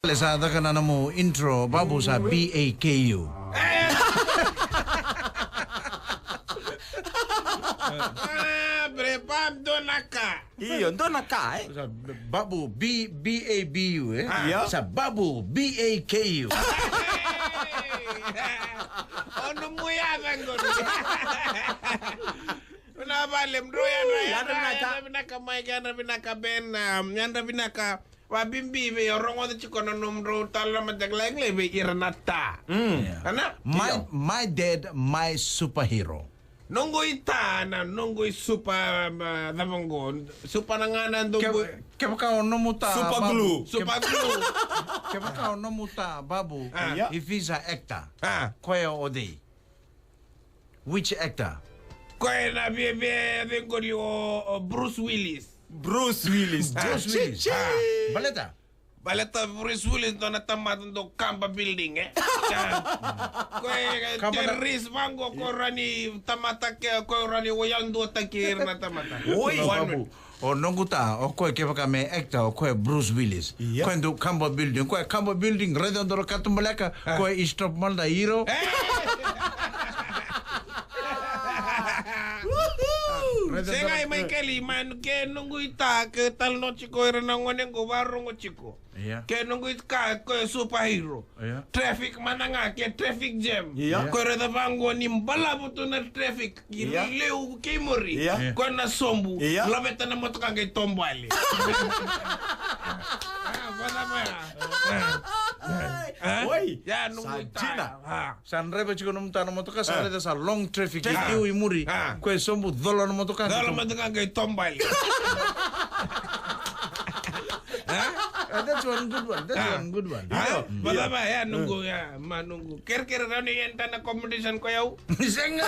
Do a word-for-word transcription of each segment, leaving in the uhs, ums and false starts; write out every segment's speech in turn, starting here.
Le sa caka na nomu intro, Babu, sa B A K U. Ah, bre, Bab, dua na ka. Io, dua na ka, e? Sa Babu, B, B A B U, e? Ah. Io. Sa Babu, B A K U. O nomu yaca qori. Vinaka vakalevu, yadra, yadra, yadra vinaka. Yadra vinaka, Mike, yadra vinaka, Ben, um, yadra vinaka. Vabibi vei au rogoca tiko na nomudrau tala na mataka lailai vei ira na ta. Mm. Yeah. Ana? My, io, my dad, my superhero. Noqu i ta na, noqu i super, um, uh, cava qo? Super na gana do ke-, bu- kevaka o nomu ta, super Babu, glue. Super glue. Kevaka o nomu ta, Babu, ah, io, if he's a actor, ah, koya o cei? Which actor? Koya na via, via, via qoli o, o Bruce Willis. Bruce Willis. Bruce Willis. Ah. Baleta? Baleta Bruce Willis dua na tamata dau kaba building, e? Ah. Koya e terrorist vaqo, koya rawa ni tamata ke, koya rawa ni wai yalodua taki ira na tamata. Oi. One. Babu. O noqu ta, o koya kevaka me actor, o koya Bruce Willis. Ia. Koya dau kaba building, koya kaba building, raica dua na katubaleka, ah, koya i stop mada hero. Eh! Raica dua na. Sega, e Michael, man, ke noqu i ta, ke talanoa tiko ira na gone qo, varogo tiko. Ia. Ke noqu i ka, koya superhero. Ia. Traffic mada ga, ke traffic jam. Ia. Koya raica vaqo ni balavu tu na traffic. Ia. Leu kei muri. Ia. Koya na sobu. Ia. Laveta na motoka qai tobale. Ah, vada mai. Ah. Oi. Ia, nomu ta. Sa dina. Ah. Sa draiva tiko nomu ta na motoka, sa raica sa long traffic. Traffic. Liu i muri. Ah. Koya sobu, cola na motoka. Cola na motoka qai tobale. Ah, that's one good one. That's one good one. Ah, vada mai, ia, noqu, ia, ma noqu. Kerekere rawa ni enter na competition ko yau. Sega.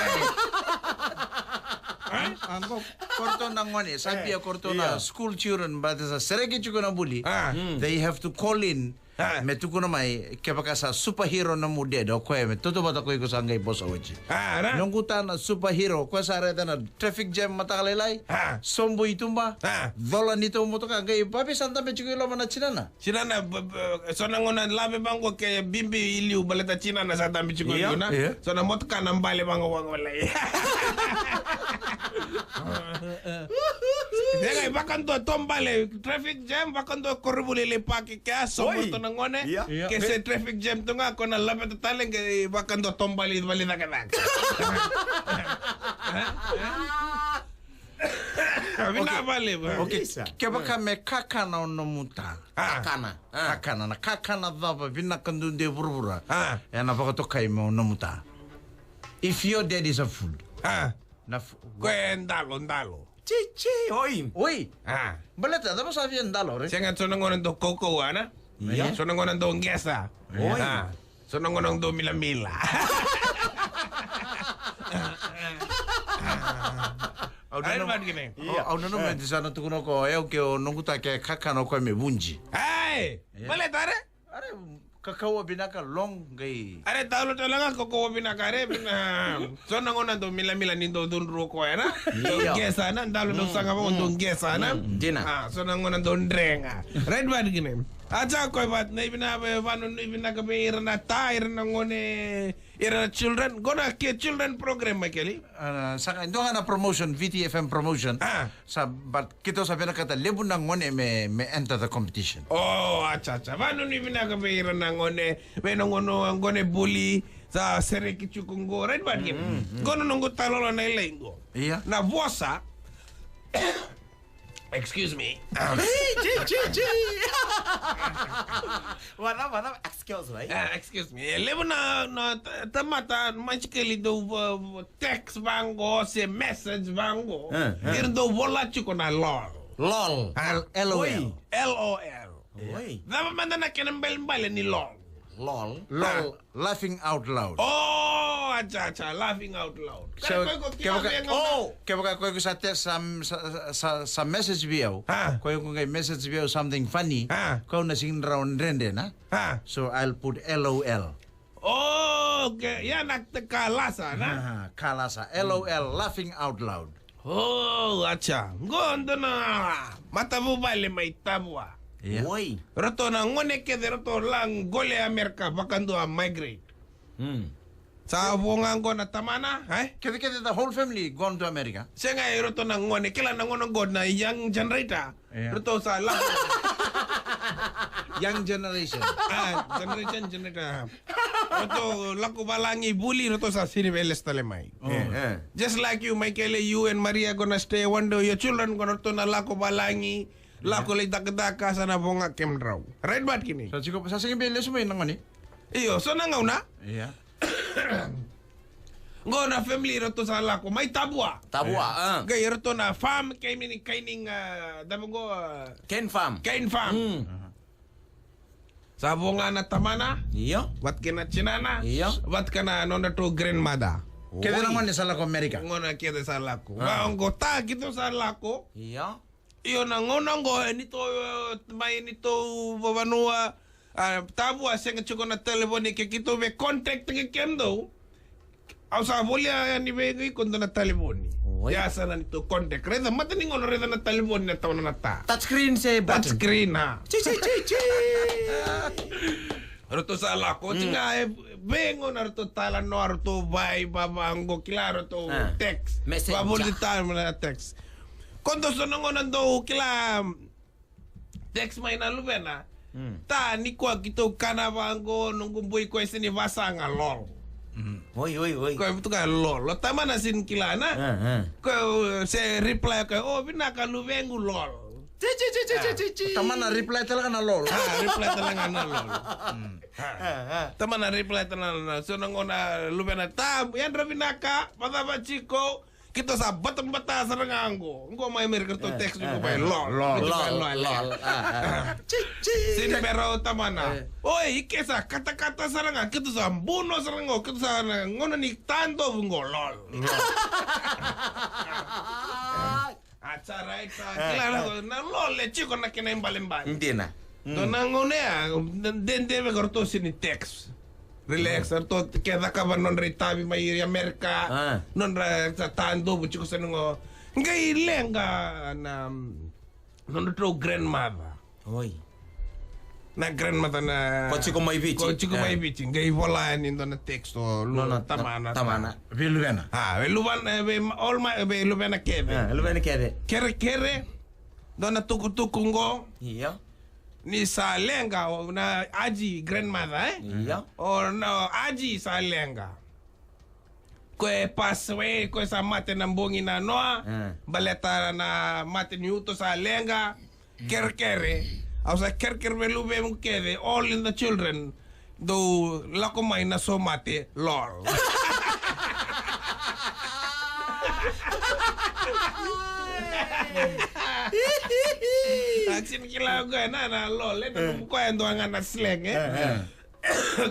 Qo, qo, koratou na gone, sa via koratou na school children, but sa sereki tiko na vuli. Ah. They have to call in. Ah. Me tukuna mai, kevaka sa superhero nomu dad, o koya me tautauvata ko iko sa qai vosa oti. Ah, ra. Noqu ta na superhero, o koya sa raica na traffic jam mataka lailai. Ah. Sobu i tuba. Ah. Cola ni tou motoka, qai babi sa dabe tiko i loma na tinana. Tinana, b-, b-, so na gauna lave vaqo ke bibi i liu baleta tinana sa dabe tiko i liu na. Ia. So na motoka na bale vaqo vaqo lai. Ia qai vakadua tobale, traffic jam, vakadua koronivuli lai paki kea, so moto na gone. Ia. Ia. Ke se traffic jam tu ga, ko na laveta tale qai vakadua tobale vale cakacaka. Vinaka vale, va. Okay. Isa. Kevaka me kakana o nomu ta. Ah. Kakana. Ah. Kakana, na kakana cava vinaka dudu e vuravura. Ah. Ena vakatokai me o nomu ta. If your dad is a fool. Ah. Na f-, koya e dalo, dalo. Chi, chi, oi. Oi. Ah. Baleta, cava sa via dalo, re? Sega, so na gauna dau kaukauwa, na? Ia. So na gauna dau qesa. Oi. Ah. So na gauna dau milamila. Au nanuma, au nanuma e sa na tukuna ko, e, o ke o noqu ta ke kakana o koya me vuji. Ai, baleta re? Are, kakauwa vinaka long qai. Are, dalo tale ga kakauwa vinaka, are, vina. So na gauna dau milamila ni dau cudru o koya, na? Dau qesa, na? Dalo dau saga vaqo dau qesa, na? Dina. Ah, so na gauna dau drega. Right, vata kina. A, sa koya vata, na ivinaka, vata, na ivinaka vei ira na ta, ira na gone, ira na children. Qo na ke children program, Michael? Ah, sa ka, dua ga na promotion, V T F M promotion. Ah. Sa, but keitou sa vinakata levu na gone me, me enter the competition. Oh, acha, acha. Vanuni vinaka vei ira na gone, vei na gone, gone buli, sa sereki tiko qo, right, but qo na noqu talanoa na ilai qo. Ia. Na vosa. Excuse me. Chi, chi, chi. Wala, wala, excuse me. Ah, excuse me. E levu na, na ta-, tamata, magically dau, uh, text vaqo, se message vaqo. Ah, ah. Ira dau vola tiko na lol. Lol. Ah, L O L. Oi. L O L. Oi. Cava mada na kena balebale ni lol? Lol. Lol. Ah. Laughing out loud. Oh, acha, acha, laughing out loud. So, kevaka, oh, kevaka ko iko sa te-, sa, sa, sa, sa message vei au. Ah. Ko iko qai message vei au something funny. Ah. Ko na sing rawa dredre, na? Ah. So I'll put L O L. Oh, okay. Ia na kalasa, na? Ah, kalasa. L O L, laughing out loud. Oh, acha. Qo dua na matavuvale mai Tavua. Oi. Ratou na gone kece ratou la gole Amerika, vakadua migrate. Sa vo ga qo na tamana, eh? Kece kece, the whole family gone to America. Sega, e ratou na gone, kila na gone qo na young generator. Ratou sa lako. Young generation. Ah, generation, generator. Ratou lako valagi vuli, ratou sa sini vei lesu tale mai. Just like you, Michael, you and Maria gonna stay one day, your children gonna ratou na lako valagi, lako lai dakadaka, sa na vo ga kemudrau. Right, but kini. Sa tiko, sa sega beka ni lesu mai na gone. Io, so na gauna. Ia. Qo na family ratou sa lako mai Tavua. Tavua, ah. Qai ratou na farm, kei mini kaining, ah, davo qo, ah, Kane Farm. Kane Farm. Sa vo ga na tamana. Io. Vata kei na tinana. Io. Vata kei na nodratou grandmother. Kece na gone sa lako Amerika. Gone kece sa lako. Ah. Va qo ta keitou sa lako. Io. Io, na gauna qo, e ni tou, eh, mai ni tou vavanua, ah, Tavua, sega tiko na talevoni, ke keitou vei contact ke kemudou. Au sa volia yani vei iko dua na talevoni. Oi. Ia sa na ni tou contact. Raica, mata ni gauna raica na talevoni na tauna na ta. Touch screen se button? Touch screen, ah. Chi, chi, chi, chi. Ratou sa lako, oti ga e vei gauna ratou talanoa, ratou vai, vava, qo kila ratou text. Messenger. Vavoli tale na text. Ko dou so na gauna dou kila text mai na luvena. Ta ni koya keitou kana vaqo, noqu boi koya se ni vasaga lol. Oi, oi, oi. Koya vutuka lol. O tamana se ni kila na. Koya se reply koya, o vinaka luvequ lol. Chi, chi, chi, chi, chi, chi. Tamana reply tale ga na lol. Ah, reply tale ga na lol. Tamana reply tale ga na lol. So na gauna luvena ta, yadra vinaka, vacava tiko. Keitou sa batabata sara ga qo. Qo mai Amerika ratou text qo mai lol. Lol, lol, lol. Chi, chi. Sini bera o tamana. Oi, ike sa katakata sara ga. Keitou sa buno sara qo. Keitou sa na gauna ni tadovu qo lol. That's all right, sa kila na, na lol e tiko na kena ibalebale. Dina. Dua na gauna ya, dede vei ratou sini text. Relax, ratou ke cakava nodra itavi mai Amerika. Nodra sa tadovu tiko sa ni qo. Qai leqa na, nodratou grandmother. Oi. Na grandmother na ko tiko mai Viti. Ko tiko mai Viti. Qai vola yani dua na text o lu, nona tamana. Tamana. Vei luvena. Ah, vei luvena, vei ma-, all my, vei luvena kece. Ah, luvena kece. Kerekere, dua na tukutuku qo. Io. Ni sa leqa, o na aji grandmother, eh? Io. O na aji sa leqa. Ko e pass away, ko e sa mate na bogi na noa. Baleta na mate ni uto sa leqa. Kerekere. Au sa kerekere vei luvemu kece, all in the children. Dou lako mai na so mate, lol. Action kila ko e na, na lol, e na koya e dua ga na slang, eh?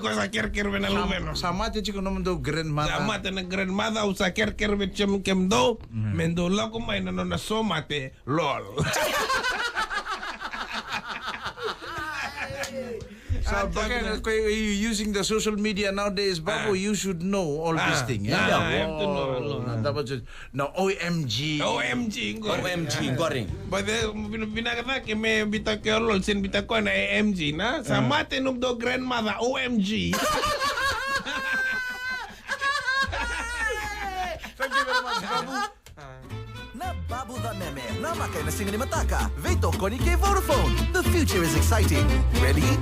Ko sa kerekere vei na luvena. Sa mate tiko nomudou grandmother. Sa mate na grandmother, au sa kerekere vei kemudou. Me dou lako mai na nona so mate, lol. So, Bakena, ko, you using the social media nowadays, Babu, you should know all this thing, eh? I have to know. Na O M G. O M G, qori. O M G, qori. But the, vina, vinaka cake me biuta ke o lol, se ni biuta ko na A M G, na? Sa mate nomudou grandmother, O M G. Thank you very much, Babu. Na Babu Cameme, namaka ena siga ni mataka. Veitokoni kei Vodafone. The future is exciting. Ready?